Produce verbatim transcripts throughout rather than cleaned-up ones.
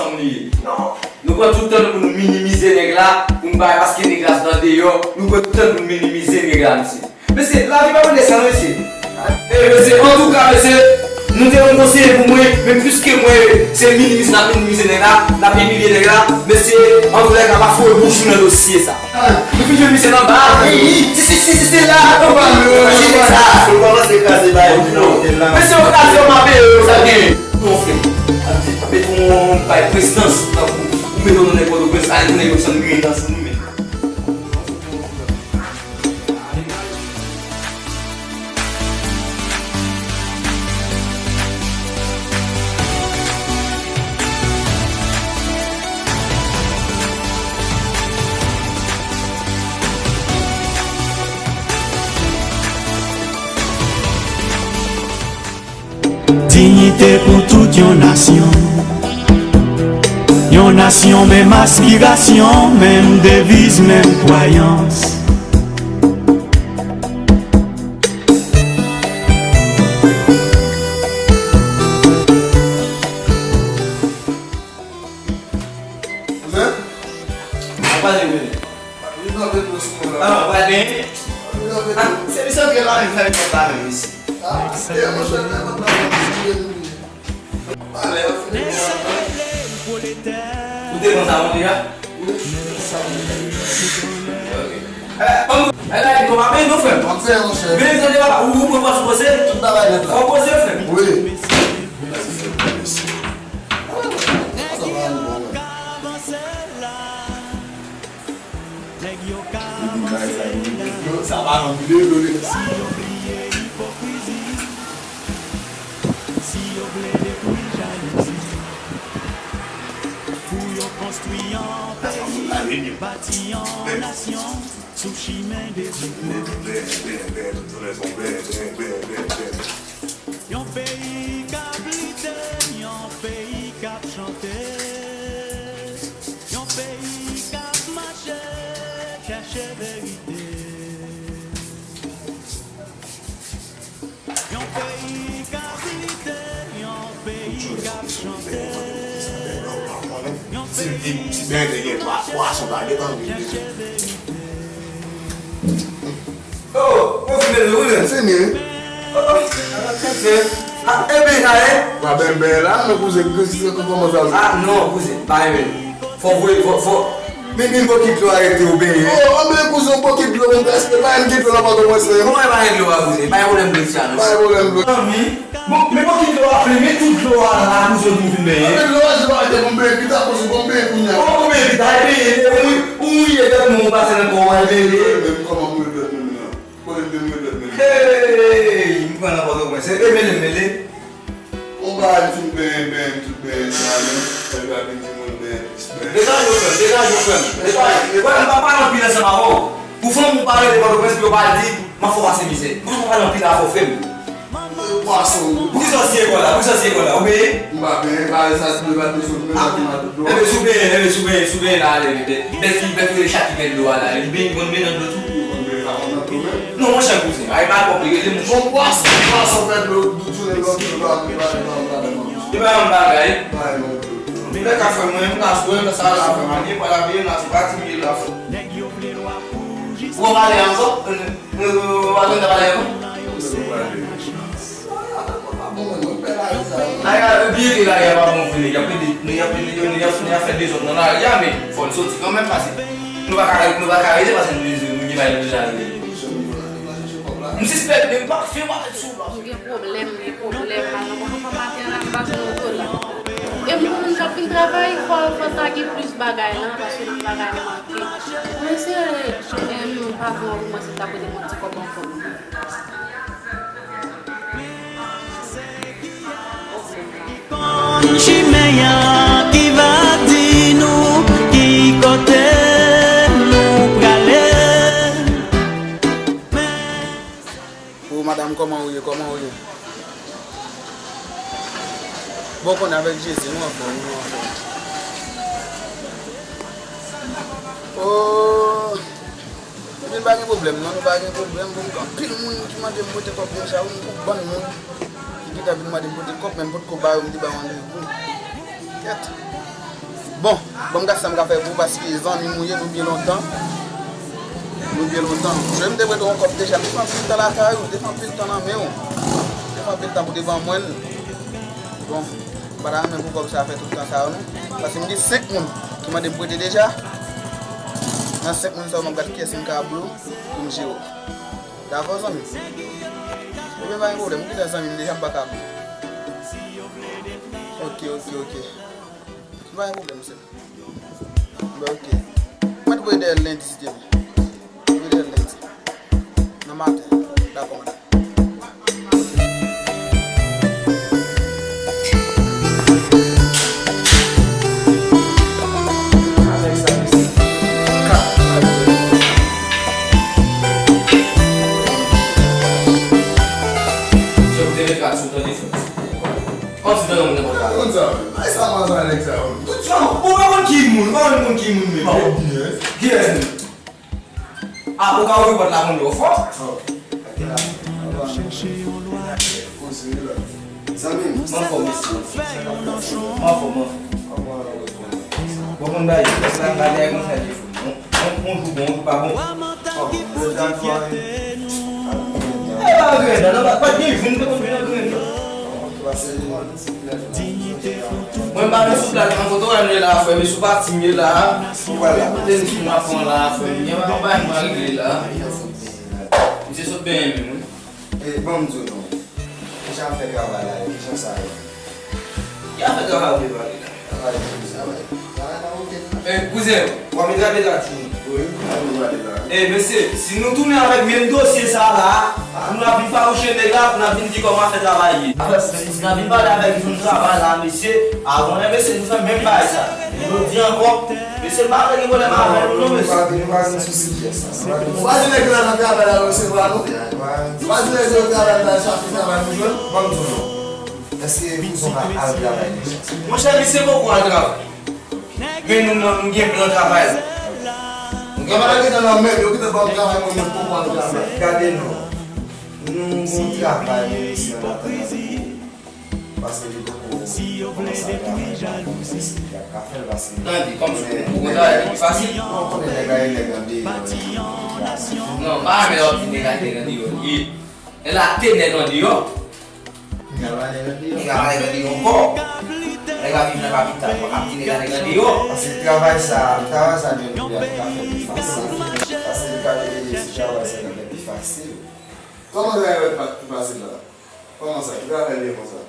Fanm li ye. Non. Nou pran tout tan nou pou nou minimize nèg la, pou nou pa, paske nèg la se nan deyò, nou pran tout tan nou pou nou minimize nèg la, mesye. Mesye, lavi pa vin de sa, non, mesye. E, mesye, antouka, mesye, nou te yon konseye pou mwen, men plis ke mwen, se minimize, n ap minimize nèg la, n ap imilye nèg la, mesye, antoulèka, pa foure bouch nou nan dosye sa. Nou fin jwenn misye nan ba. Si, si, si, si, se la. Ou pa vle, ou pa vle. Ou kòmanse kraze bagay pou nou la. Mesye, yo kraze, yo mabe, yo, sa gen. Non, frè. Met yon bay prezidans, tankou, ou met yon nèg Pòtoprens, al tounen yon sann grenn nan sou nou, men. Diyite pou tout yon nasyon. Yon nasyon, menm aspirasyon, menm deviz, menm kwayans. Kouzen? Sa pale, men. Li nan vide sou mwen la. Ah, pa gen. Li nan vide. Ah, se misye antre la, men fè li pa pale isi. Ah, e, monchè, men, mwen pa konn si li ye. Pale, yo fini. Ou te konn sa, monchè, ya? Wi, sa, monchè. Ok. Eh, ban m, eh, la, li konn pa peye non, frè m. M ap fè, monchè. Men, tande, papa, ou, ou pran pòz ou pose? Tout bagay nèt la. Fò w pose, frè m. Wi. Mèsi, frè m, mèsi. Sa va, bon, wè. Sa pa nan vide, vre. Yon peyi k ap lite, yon peyi k ap chante, yon peyi k ap mache, chèche verite. Yon peyi k ap lite, yon peyi k ap chante, yon peyi k ap chèche verite. Oh, ou fin bele wi, men. Fini, wi. Oh, oh, ah, tenten. Ah, e ben, a, e? Pa benyen la, non, kouzen, kouzen, kouzen, kòman sa, kouzen? Ah, non, kouzen, pa benyen. Fò voye, fò, fò. Men, men, bokit dlo a rete ou benyen. Oh, oh, men, kouzen, bokit dlo, men, èske pa gen dlo nan Pòtoprens, non? Kòman pa gen dlo a, kouzen? Pa gen pwoblèm dlo isi a, non? Pa gen pwoblèm dlo. Zanmi, bon, men bokit dlo a plen, men tout dlo a la, kouzen, pou fin benyen. Men dlo a, se pa rete pou m benyen, pita, kouzen, pou m benyen kounye a. Kòman pou benyen pita? E benyen, e, ou, ou mouye dwèt mwen, ou pase nan kò w, e benyen. Men kòman mouye dwèt mwen, non? Kote m te mouye dwèt mwen? Hey! M pran nan Pòtoprens. E, e mele, mele. On bagay m fin benyen, benyen, m tout benyen sa, men. Fè yo ap vin di moun benyen plis benyen. Degaje w, frè m, degaje w, frè m. Degaje w. Frè m, m pa pale anpil ansanm avè w. Pou fanm ou pa rete Pòtoprens, pou yo pa al di, m ap fè w pase mizè. M pa pale anpil avè w, frè m. Pwason. Poukisa w siye kò la? Poukisa w siye kò la? Ou benyen? M pa benyen, pale sa, si yo pa bezwen mwen, mwen te mal dlo. Enben, si w benyen, enben, si w benyen, si w benyen la, ale, men bèt, bèt ki, bèt ki rele chat ki pèdi dlo a la, li benyen, li konn benyen nan dlo tou. Li konn benyen sa, konn nan dlo menm. Non, monchè, kouzen, ay pa twò pike, li monchè. Bon, pwason, pwason fè dlo, dlo tounen nan dlo, pa, pa, pa, pa, pa, pa. Li pa yon bagay. Pa yon dlo. Li pa ka fè mwen, m ka sou, m ka sa la, fè mwen, li pa la, li la, se pa ti mil la, fò. Ou pa pale ankò? Ou pa konn pale ankò? Ay, ay, byen ke lari a pa bon vre, nèg y ap pede, nèg y ap pede, nèg y ap, nèg y ap fè dezòd nan lari a, men fò n soti kanmenm, paske nou pa ka, nou pa ka rete, paske nou, nou gen bagay nou deja regle. M sispèk, men m pa fè, m pa fè sou. M gen pwoblèm, gen pwoblèm la, non, mwen pa maten an, m pa jwenn oto la. E m gon moun k ap vin travay, fò, fò sa gen plis bagay la, paske nan bagay manke. Men se, em, patwon an pou mwen, se ta pote mwen ti kòb ankò. Konn chimen an ki va di nou ki kote nou prale. O madanm, kòman ou ye? Kòman ou ye? Bon, konnen avèk Jezi, nou anfòm, nou anfòm. O, ebyen, pa gen pwoblèm, non, nou pa gen pwoblèm. Bon, gen anpil moun ki mande m pote kòb konsa, wi, m gon bann moun ki gentan vin mande m pote kòb, men m potko ba yo, m te ba yo randevou. Kèt. Bon, ban m gad sa m ka fè pou ou, paske zanmi m ou ye, nou byen lontan. Nou byen lontan. Jwe m te prete w yon kòb deja, m te fè anpil tan lakay ou, m te fè anpil tan nan men w. M te fè anpil tan pou w te ban mwen l. Bon, m pa ta renmen pou kòb sa fè tout tan sa yo, non. Paske m gen senk moun ki mande m prete deja. Nan senk moun sa yo, m ap gad kiyès m ka ba w pou m jere w. Dakò, zanmi? Ebyen, pa gen pwoblèm. Ou gentan zanmi m deja, m pa ka ba w. Ok, ok, ok. Pa gen pwoblèm, se. Bon, ok. Mwen t voye dèyè l lendi, si Dye vle. Voye dèyè l lendi. Nan maten. Dakò, madanm. Avèk sa, mesye. Kat. Jòf te met kat sou telefòn. Kòmsi te yon moun nenpòt bagay. Konn sa, ay sa manzè nèg sa yo. Tout jan, ou pa konn ki moun, ou pa konn moun ki moun menm. Pa konn kiyès. Kiyès menm? Ah, ou ka ouvri pòt la pou nou fò. Oh. Zanmi m. Mwen fò, mesye. Mwen fò, mwen fò. Bon, moun bagay, lè sa, bagay konsa, li fò. Yon, yon, yon jou bon, yon jou pa bon. E pa grenn nan, pa, pa t gen jou, nou te konn vin nan grenn nan. Mwen pa nan sou plat, mwen kote w ye la, frè m, sou pati m ye la. Kote m fin ap pran la, frè m, gen yon bagay m regle la. M se sot benyen menm, wi. E, ban m di w non. Kijan afè travay la ye? Kijan sa ye? Ki afè travay ou te pale la? Travay, travay. Travay pa oke non. E, kouzen, w ap metrape la tou? Wi, m ap metrape la. E, mesye, si nou tounen avèk menm dosye sa la, nou ap vin fawouche nèg la, pou n ap vin di kòman afè travay ye. Afè, si n ap vin pale avèk nou travay la, mesye, avan lè, mesye, nou fè menm bagay sa. Jodi ankò, mesye, m pa vle gen pwoblèm avè nou non, mesye. Nou pa vin sou sijè sa. Nou pa vin sou sijè sa. Ou pa di nèg yo nan travay la resevwa nou? Nou pa di nèg yo travay la chache travay nou jwenn? Ban m di w non. Èske kouzen w pa al travay deja? Monchè, misye poko al travay. Men nou, nou, nou gen plan travay la. Nou gen plan travay. Travay la gentan nan men m, yo gentan ban m travay, mwen menm poko al travay. Gade non. Nou gon travay nou misye an atandan pou ou. Paske li poko kòmanse al travay la, pou mwen, èske li ap ka fè l, paske... Tande, kòmsi ou konn travay ki pi fasil. Non, konnen nèg la, e nèg andeyò li ye. Non, pa menm w ap di nèg la, e nèg andeyò li ye. Nèg la te nèg andeyò. Nèg la pa nèg andeyò. Nèg la pa nèg andeyò ankò. Nèg la viv nan kapital, ou pa ka di nèg la nèg andeyò. Paske travay sa, travay sa, jwenn pou li ap ka fè pi fasil. Paske li ka veye si travay sa ka fè pi fasil. Kòman travay pi fasil la? Kòman sa? Ki travay li ye konsa?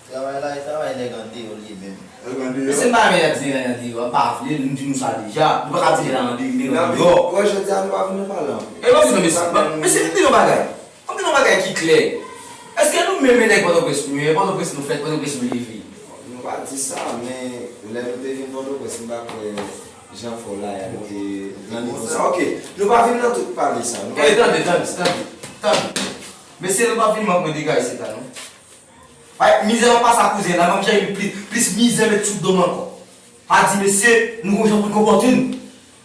Travay la, e travay nèg andeyò li ye menm. Nèg andeyò? Mesye, m pa renmen lè ap di nèg andeyò, m pa vle, m di nou sa deja. Nou pa ka di nèg andeyò, nèg andeyò. Wè, jodi a, nou pa vin nan pale anpil. E non, non, mesye, mesye, m di nou bagay. M di nou bagay ki klè. Èske nou menm e nèg Pòtoprens nou ye? Pòtoprens nou fèt, Pòtoprens nou leve. Nou pa di sa, men lè nou te vin Pòtoprens, m pa kwè Jan fò la, y ap te grandi konsa. Ok, nou pa vin nan tout pale sa. Nou pa... E, tande, tande, tande, tande. Mesye, nou pa vin mank mwen dega isit la, non. Ay, mizè w ap pase a kouzen la, m ap chèche plis, plis mizè met sou do m ankò. A di, mesye, nou gon jan pou n konpòte n.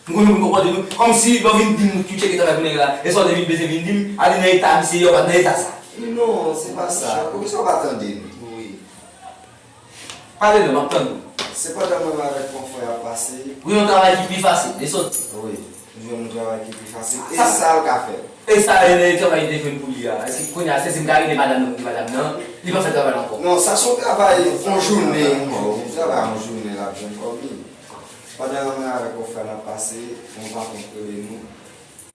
Nou gon jan pou n konpòte nou. Kòmsi lè w vin di m ou tcheke travay pou nèg la, e sa w te vin bezwen vin di m, ale nan eta misye ye, w pa t nan eta sa. Non, se pa sa. Poukisa w pa tande m? Wi. Pale non, m ap tann ou. Se pandan mwen menm avèk yon frè ap pase. Pou yon travay ki pi fasil, e sot. Wi, nou jwenn yon travay ki pi fasil. E sa l ka fè. E sa e travay li te jwenn pou li a. Èske kounye a, se si m ka rele madanm nan, pou di madanm nan, li pa fè travay la ankò? Non, sa se yon travay yon jounen, yon travay yon jounen l ap jwenn kòb li. Pandan mwen avèk yon frè n ap pase, yon patwon k rele nou.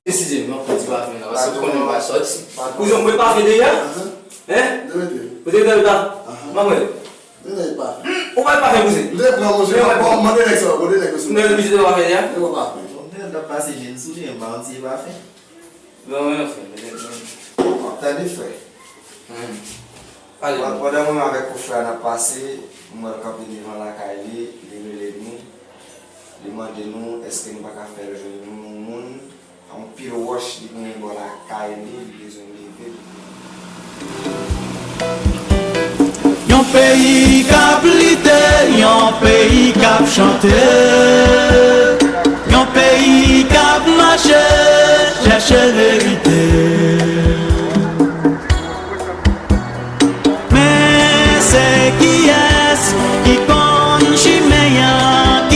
Presize, m ap pran ti pafen la, paske ou konnen m pa sòti. Ou jwenn mwen pafen deyò? Hein? Ou te mete l la? M ap wè. Ou pa pafen, kouzen? M te pran, monchè, m ap mande nèg sa, mande nèg yo sou. M te mete pafen deyò? M te pase jèn sou li, m pa yon ti pafen. Bon, mwen anfen, mete l. M ap tande, frè. Pale. Pandan mwen avèk yon frè n ap pase, m wè l kanpe devan lakay li, li rele nou, li mande nou èske nou pa ka fè l jwenn yon moun. Yon pil wòch li genyen bò lakay li, li bezwen leve pou li. Yon peyi k ap lite, yon peyi k ap chante, yon peyi k ap mache, chèche verite. Men se kiyès ki konn chimen an?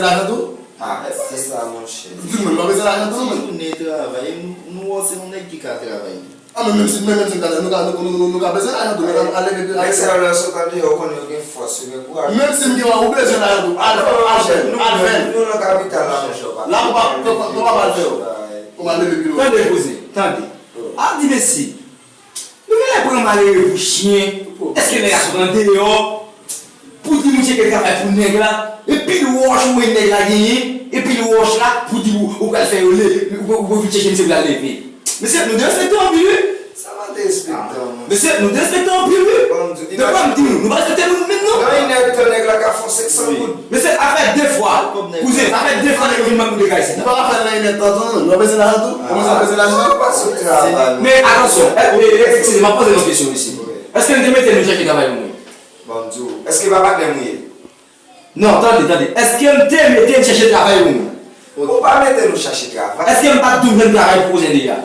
Lajan tou? Ah, e pa sa, monchè. Di mwen, nou pa bezwen lajan tou, non, men. Tounen travay, nou, nou wè se yon nèg ki ka travay. Ah, men menm si, men menm si nou ka, nou ka, nou, nou, nou, nou ka bezwen lajan tou, nou ka al leve pye nou. Nèg sa yo lè yo sot andeyò, ou konnen yo gen fòs, yo gen kouraj. Menm si m gen, ou bezwen lajan tou, al fè, al fè, al fè. Nou nan kapital la, monchè, pa. La, ou pa, ou pa, ou pa mal fè yo. Ou mal leve pye nou. Tande, kouzen, tande. Al di mesye. Nou genlè pran malere pou chen. Èske nèg la sot andeyò pou di moun tcheke travay pou nèg la? E pil wòch ou wè nèg la genyen, e pil wòch la pou di ou, ou pral fè yo le, ou, ou vin tcheke misye pou l al leve. Mesye, nou derespekte anpil, wi. Sa pa derespektan, non. Mesye, nou derespekte anpil, wi. Bon, di, de kwa m di nou, nou pa respekte moun menm, non. Nan inèdtan, nèg la ka fè senk san goud. Mesye, sa fè de fwa. Kouzen, sa fè de fwa nèg yo vin ban nou dega isit la. Nou pa ka fè nan inèdtan, non. Nou pa bezwen lajan tou. Ou bezwen, bezwen lajan. Pa sou travay. Men atansyon, e, e, e, eskize, m ap poze yon kesyon isi. Èske m te mete nou chèche travay pou mwen? Bon, m di w, èske pa patnè m ou ye? Non, tande, tande. Èske m te mete n chèche travay pou mwen? Ou pa mete nou chache travay. Èske m pa t di w jwenn travay pou kouzen deja?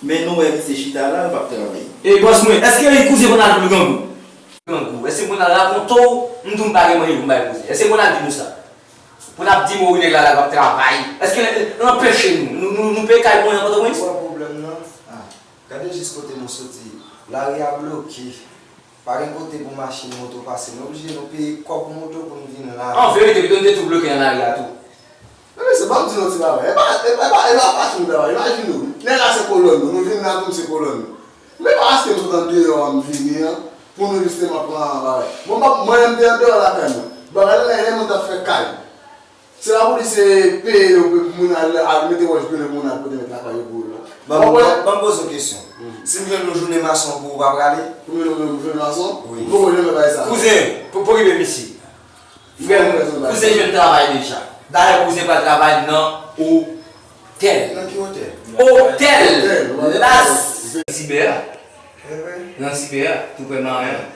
Men nou wè misye chita la, l p ap travay. E bòs mwen, èske li kouzen pou n al pou grangou? Grangou. Èske pou n al rakonte w, m di w m pa gen manje pou m bay kouzen? Èske pou n al di nou sa? Pou n ap di mori nèg la, la l p ap travay? Èske l anpeche nou? Nou, nou, nou peye kay pou mwen nan Pòtoprens? Ou wè pwoblèm nan? Ah, gade jis kote nou soti. Lari a bloke. Pa gen kote pou machin, moto pase. Nou oblije nou peye kòb moto pou n vin la. An verite, pito n te tou bloke nan lari a tou. Men mesye, ban m di nou ti bagay. E pa, e pa, e pa, e pa fasil travay. Imajine w, nèg la se kolòn nou. Nou vin la tou, se kolòn nou. Men pa paske m sot andeyò an m vini an, pou nou jisteman pran bagay. Bon, pa, mwen menm m te andeyò lakay mwen. Bagay la, lè moun t ap fè kay. Se pa pou di se peye yo pou moun al, al mete wòch grenn pou moun al pote met lakay yo pou yo, non. Ban m, ban m poze w kesyon. Si m jwenn yon jounen mason pou ou, ou pa prale? Pou m jwenn yon jounen mason? Wi. M poko janm fè bagay sa. Kouzen, pou, pou okipe misye. Frè m, kouzen jwenn travay deja. Dayè, kouzen pral travay nan otèl. Nan ki otèl? Otèl Las Sibè a. Nan Sibè a, tou prè Maren an.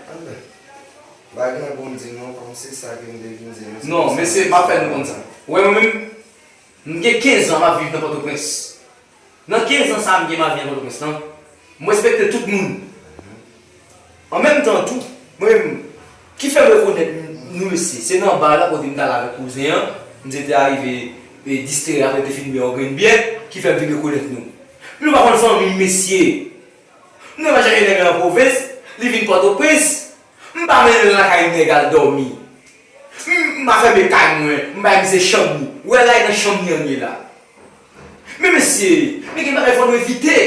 M pa gen anyen pou m di non, kòm se sa ke m te vin di nou. Non, mesye, m ap fè nou konn sa. Ou wè mwen menm, m gen kenz an m ap viv nan Pòtoprens. Nan kenz an sa a m gen m ap viv nan Pòtoprens lan, m respekte tout moun. An menm tan tou, mwen menm, ki fè m rekonèt nou mesye, se nan ba la kote m t al avèk kouzen an, misye te arive, e, distrè apre l te fin bwè yon grenn byè, ki fè m vin rekonèt nou. Nou pa konn fanmi m, mesye. Nou pa chache nèg la nan pwovens, li vin Pòtoprens. M pa mennen l lakay nèg al dòmi. M, m pa fèmen kay mwen, m bay misye chanm li. Ou wè la, e nan chanm li an l ye la. Men mesye, men gen bagay fò nou evite.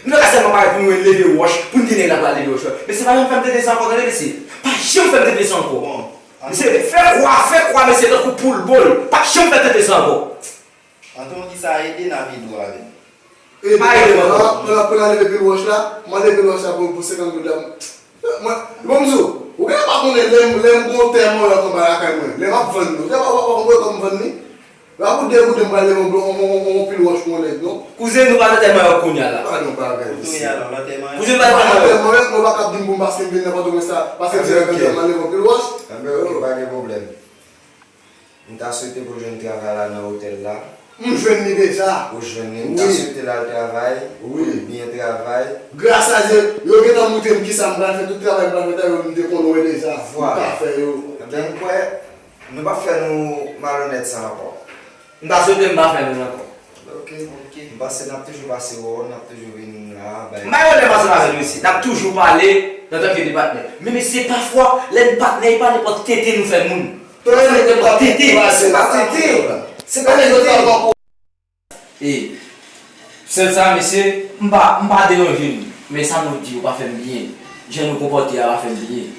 Nou pa ka sèlman parèt pou nou leve wòch, pou n di nèg la pral leve wòch la. Mesye, pa janm fè m tete sa ankò, tande mesye. Pa janm fè m tete sa ankò. Mesye, fè kwa, fè kwa, mesye, tankou poul bòl. Pa janm fè tete sa ankò. Anton, kisa ede n ap ede w avè l? Ede pa ede m ankò. Pandan, pandan, pandan leve pil wòch la, mwen leve pil wòch la pou, pou senkant goud la. Mwen, bon, m di w, ou genlè pa konnen lè m, lè m gon tè mòlòt anba lakay mwen, lè m ap vann li. Ou genlè pa, pa, pa konprann kòm m vann li. La pou de goud m pral leve yon, yon, yon, yon pil wòch pou yon nèg, non. Kouzen, nou pa nan tè mòlòt kounye a la. Pa nan bagay, mesye. Kouzen, nou pa nan tè mòlòt. Mwen pa kab di m pou m paske m vin nan Pòtoprens la, paske m se lè m leve yon pil wòch. Anben, ok, pa gen pwoblèm. M ta swete pou l jwenn travay la nan otèl la. M jwenn li deja. Ou jwenn li, m ta swete l al travay, pou l byen travay. Gras a Dye, yo gentan montre m kisa m pral fè, tout travay m pral fè, yo m te konn wè deja. M ka fè yo. Ebyen, m kwè, nou p ap fè nou malonèt sa ankò. M ta swete m pa fè nou l ankò. Ok. M panse n ap toujou pase wè w, n ap toujou vin la, bay. M pa gen pwoblèm ansanm avè nou mesye. N ap toujou pale antanke de patnè. Men mesye, pafwa, lè n patnè, e pa nenpòt tete nou fè moun. Se pa nenpòt tete. Se pa tete. Se pa nenpòt tete. E, sèl sa, mesye, m pa, m pa deranje nou. Men sa nou di yo pa fè m byen. Jan nou konpòte a pa fè m byen.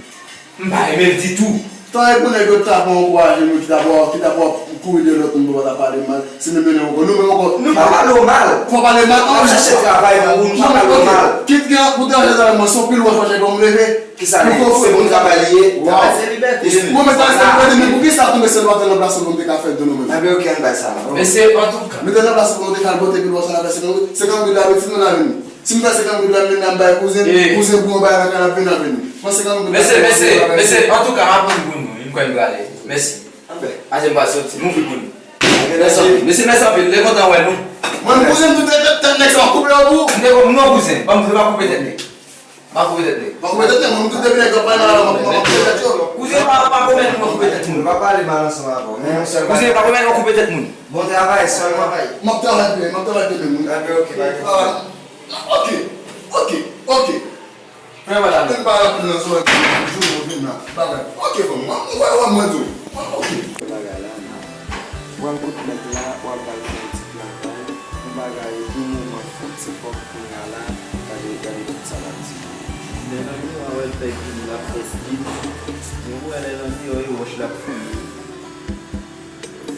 M pa renmen l ditou. Tankou nèg yo t ap ankouraje nou, ki t ap, ki t ap kouri dèyè lòt moun pou pa ta pale mal. Se menm yo menm ankò. Nou menm ankò. Nou pa pale w mal. Fò pale mal. N ap chache travay pou ou, nou pa pale w mal. Kit gen pou travay avè mwen, se yon pil wòch wòch pou m leve. Kisa li ye? Se bon travay li ye? Travay se libète. Mwen menm sa se libète, men poukisa tonbe sèl pa te nan plas pou m te ka fè l tou nou menm? Enben, ok, ann bay sa. Mesye, antouka. Mete nan plas pou m te ka al pote pil wòch la, se konn, se konn gid la, meti nou la vini. Si m fè senkant goud la, m vin la, m bay kouzen, kouzen pou yon bagay la, ka l ap vin avè nou. Pran senkant goud la. Mesye, mesye, mesye, antouka, m ap mouri pou nou, m kwè m prale. Mèsi. Anben. Aje m pral soti, m ouvri pou nou. Mèsi anpil. Mesye, mèsi anpil, m te kontan wè nou. Mwen, kouzen m tou te tèt nèg sa, koupe yo pou ou. M te, non, kouzen, ban m, m pa koupe tèt nèg. M a koupe tèt nèg. M a koupe tèt nèg, mwen, m tout depi nèg yo pale la, m a, m a koupe tèt yo. Kouzen, pa, pa pwomèt mwen koupe tèt moun. M pa pale mal ansanm avè w, men yon sèl bagay. Kouzen, pa pwomèt mwen koupe tèt moun. Bon travay sèlman. M ap travay byen, m ap travay byen, wi. Enben, ok, pa gen pwoblèm. Ah, ok, ok, ok. Fè bagay la. Ann pa rapid nan sou jou ou vin la. Bagay. Ok, fanm, mwen, mwen, mwen, mwen, mwen, mwen, ok. Fè bagay la, nan. W al kot mèt la, w al ba l fè yon ti travay, yon bagay, yon moman, fè yon ti kòb kounye a la, gade, gade tout sa l ap di. Lè nan miwa, wè l fè gimi, l ap fè stil. Men ou wè lè nan deyò, e wòch l ap fouye.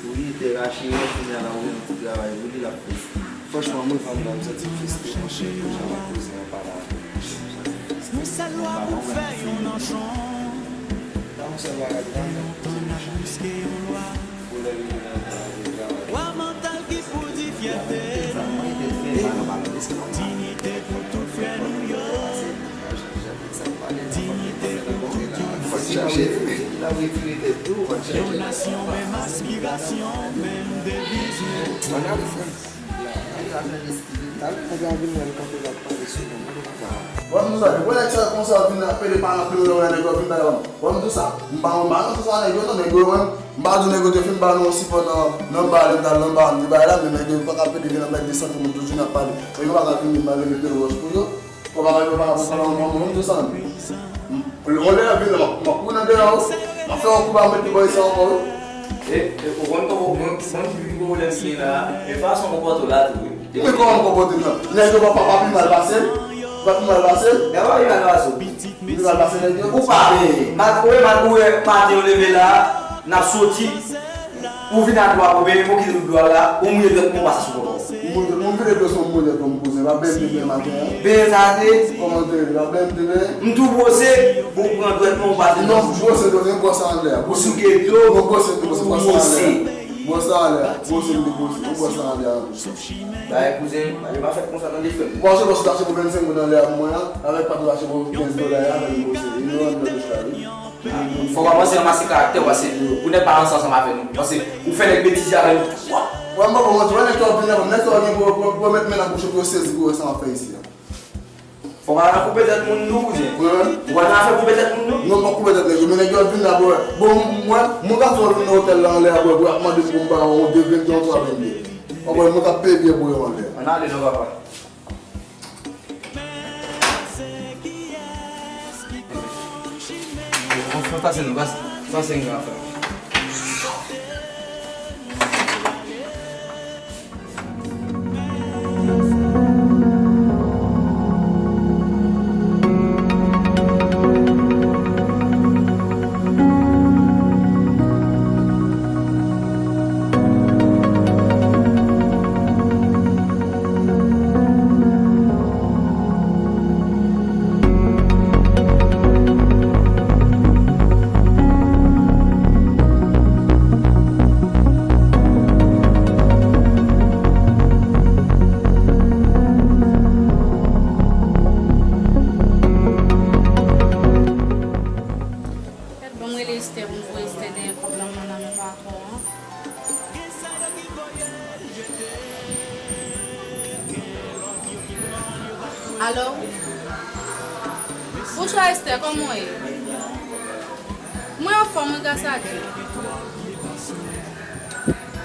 Fouye tè, rache wòch, kounye a la, ou wè yon ti travay pou li, l ap fè stil. Franchman, mwen, Vanda, m santi m fristre, monchè, pou jan mwen poze an pale avè w. Yon sèl lwa pou fè yon nanchon. Yon nanchon riske yon lwa. Lwa mantal ki pou di fyète nou, diyite pou tout frè nou yo. Diyite pou tout yo. Yon nasyon, menm aspirasyon, menm deviz nou. Talè nèg la vin wè l kanpe l ap pale sou nou, mwen pa. Wè m di sa, wè nèg sa yo konsa yo vin ap pede pale anpil, wè nèg yo vin pale. Wè m di sa, m pa, m pa nan sans a nèg yo non, nèg yo menm, m pa di nèg yo te fin ba nou sipò nan, nan ba, lè m t al nan ba, m di bagay la, men nèg yo pa ka pede vin ap bay de santi moun toujou n ap pale. Nèg yo pa ka vin vin pale, mete wòch pou yo. Kòm bagay yo pa rapò sa nan mwen, mwen, mwen, mwen, mwen, mwen, lè yo vin la, m ap, m ap kouri nan dèyè yo, m ap fè yon kou ba, m mete bò isi ankò, wi. E, e, ou konn, ou konn, ou konn ki pwoblèm ki gen la, e fason w konpòte w la tou, wi. Men kòman m konpòte m nan? Nèg yo pa, pa, pa pi mal pase m, pa pi mal pase m. Nèg yo pa pi mal pase w. Pi mal pase nèg yo. Ou pa, e, malgre, malgre maten ou leve la, n ap soti. Ou vin ak dwa, ou benyen, ou kite tout dwa la, ou mouye dwèt mwen, ou pase sou kòkò. Ou mouye dwèt mwen, ou vire dlo sou mwen, mouye dwèt mwen, kouzen. Pa benyen m te benyen maten an. Benyen sa te? Kòman te rele? Pa benyen m te benyen? M tou bwose, ou pran dwèt mwen, ou pase. Non, bwose, bwose, bwose anlè a. Ou souke dlo, ou bwose, bwose, bwose anlè a. Bwose anlè a. Bwose, m te bwose, ou bwose anlè a. Bay kouzen, bagay pa fèt konsa, tande frè m. Ou pa se bwose, ta se pou vennsenk goud anlè a pou mwen an, avèk pa tou ta se pou kenz dola a, avèk bwose. E nou rann nan bouch la, wi. Fòk w avanse ranmase karaktè w, paske pou nèg pa ranse ansanm avè nou. Paske ou fè nèg betize avè nou twòp. Wè, m poko manti, wè nèg sa yo vin la, nèg sa yo gen pou, pou, pou met men nan bouch yo, pou yo sezi, pou yo wè sa m ap fè isi a. Fòk w al koupe tèt moun tou, kouzen. Ou al nan afè koupe tèt moun tou? Non, m pa koupe tèt nèg yo, men nèg yo vin la, bro. Bon, mwen, mwen ka fè yon vin nan otèl la anlè a, bro, bro, ap mande pou m ba yon de vennde, yon twa vennde. Ou konprann, mwen ka peye biyè pou yo anlè. Ann ale non, papa. Anfen, pase nou, pase, pase n gen afè. Gad, ban m rele Esther pou m voye Esther dèyè kòb la m nan men patwon an. Alo? Bonswa, Esther, kòman w ye? Mwen anfòm, wi, gras a Dye.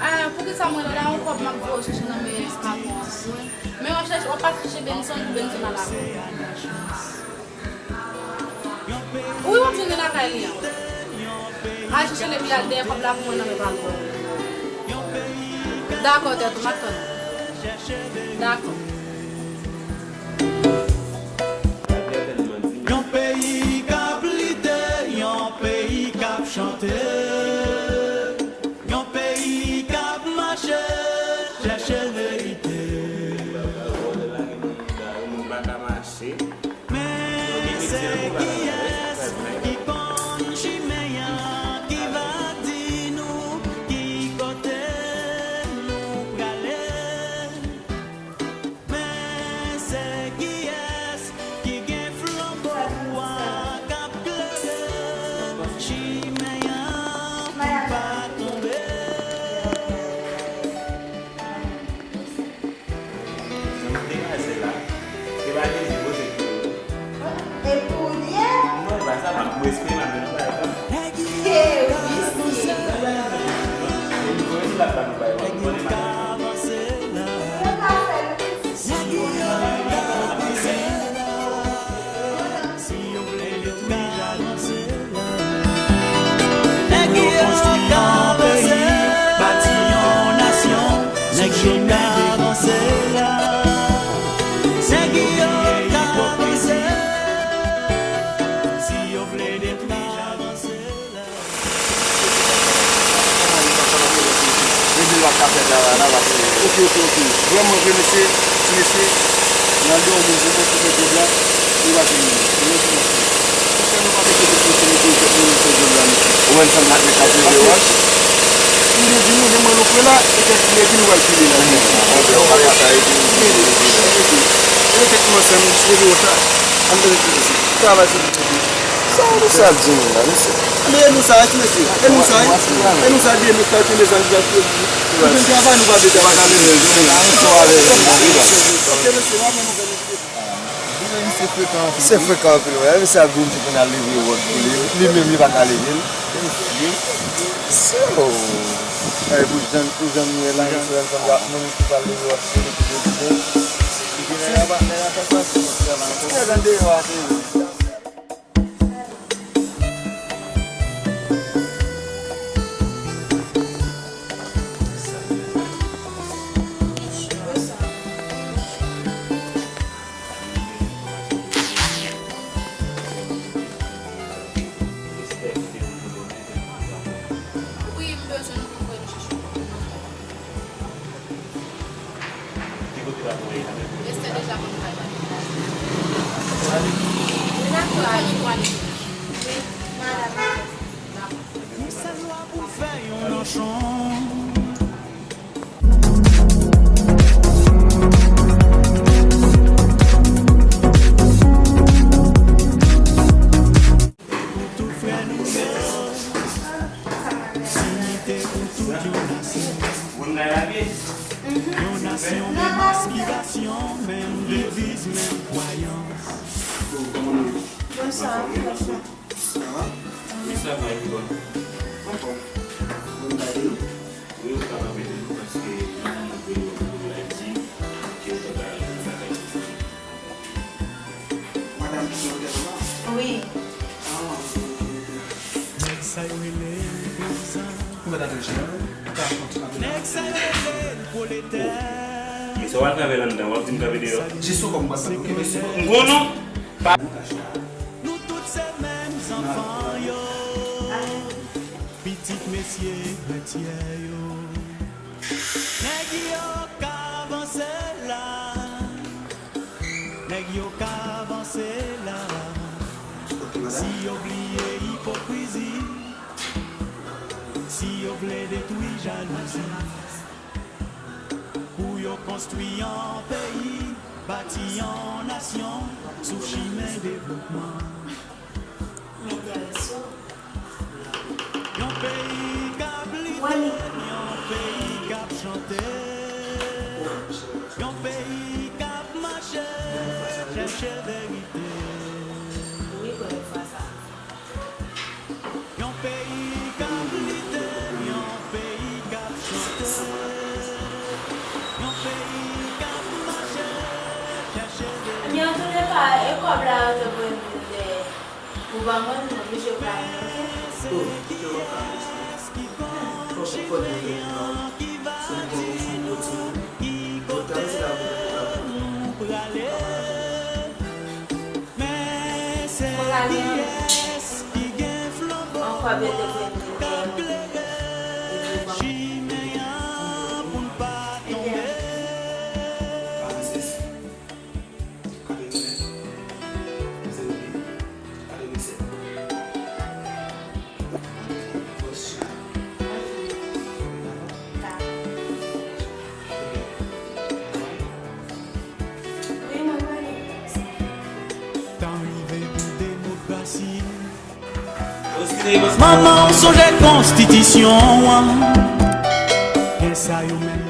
Ah, poukisa m rele w la? Yon kòb m ap voye w chèche nan men patwon an. Men w ap chèche, w ap pase chèche Benson pou Benson al avè w. Wi, w ap jwenn li lakay li an. Al chèche l epi al dèyè kòb la pou mwen nan men patwon. Dakò, tèt ou, m ap tann ou. Dakò. Yon peyi k ap lite, yon peyi k ap chante. Yon peyi k ap mache, chèche verite. Men se kiyès ki konn chimen an, ki va di nou ki kote nou prale? Men se kiyès ki gen flanbo a k ap klere chimen an pou pa tonbe? Sa fè travay la, pa fè. Ok, ok, ok. Vrèman vre, mesye, ti mesye, n al gen yon moun pou mwen pou fè djòb la, li pa jwenn moun. Mwen di mèsi. Monchè, nou pa mete tout mesye, mete tout moun pou fè djòb la, mesye. Ou menm sanble ak nèg k ap leve wòch? M te di nou, gen mwen lokwe la, e kèk leve nou pral pile la. Anben, ou pa fè sa, epi ou di nou leve la. E kèk moun ansanm, leve wòch la, ann fè mesye. Travay sou tout mesye. Sa nou sa di nou la, mesye? Anben, e nou sa, ti mesye. E nou sa, e nou sa, de nou sa, kenbe zam, ki pral fè. Nou jwenn travay, nou pa vle travay. Ou pa ka leve, jwenn la, nou sou avè nou, nou vle. Ok, mesye, m ap fè nou fè mesye. Se frekan anpil, wi. Misye ap vin di pou n al leve wòch pou li. Li menm, li pa ka leve l. Mesye. So, ay, pou jan, pou jan nou ye la, misye menm sanble ak moun ki pral leve wòch pou li, pou li, pou li. Epi nèg la pa, nèg la fè sa, se yon travay ankò. Nèg andeyò a, se Wi, m bezwen nou pou nou chèche yon kòb. Ki kote l ap voye la? Esther deja konn travay. Li nan travay. Wi, madanm. Dakò. Yon sèl lwa pou fè yon nanchon. Pou tout frè nou yo, inite pou tout yon nasyon. Yon nasyon, menm aspirasyon, menm deviz, menm kwayans. Bonswa, bonswa. Sa va? Wi, sa va, e ou? Anfòm. Bon, gade nou. Wi, ou ka rete nou paske nou antre yo pou la di ke ou ta pral al nan bagay. Madanm ki nan otèl la? Wi. Ah, ok, ok, ok. Nèg sa yo rele peyizan. Ou mèt antre chè. Ou ka kontinye antre. Nèg sa yo rele pwoletè. Mesye, w al travay anndan, w ap di m kanpe deyò. Jis yon kòb m pral ba nou, ok, mesye? M konnen w. Pa- Nou tout se menm zanfan yo. Pitit mesye Grètyè yo. Nèg yo ka vanse la. Nèg yo ka vanse la. Si yo bliye ipokrizi, si yo vle detwi jalouzi, pou yo konstwi yon peyi, bati yon nasyon sou chimen devlopman. Yon peyi k ap lite, yon peyi k ap chante, yon peyi k ap mache chèche verite. Yon peyi k ap lite, yon peyi k ap chante, yon peyi k ap mache chèche verite. Ebyen, antouleka, e kòb la yo te voye m vin dèyè. Ou ban mwen l, m oblije bay mwen, oke? Oh, ke w ap ka mesye. Fò, fò, fò nou gen yon se yon bon, se yon bon timoun. Ou ta mesye la pou ou la pou ou. Mwen pa gen anyen. Yon kòb yo te voye m vin dèyè mwen. Epi ou ban mwen. Ebyen. Tan rive pou demokrasi. Manman, w sonje konstitisyon an. Gen sa yo menm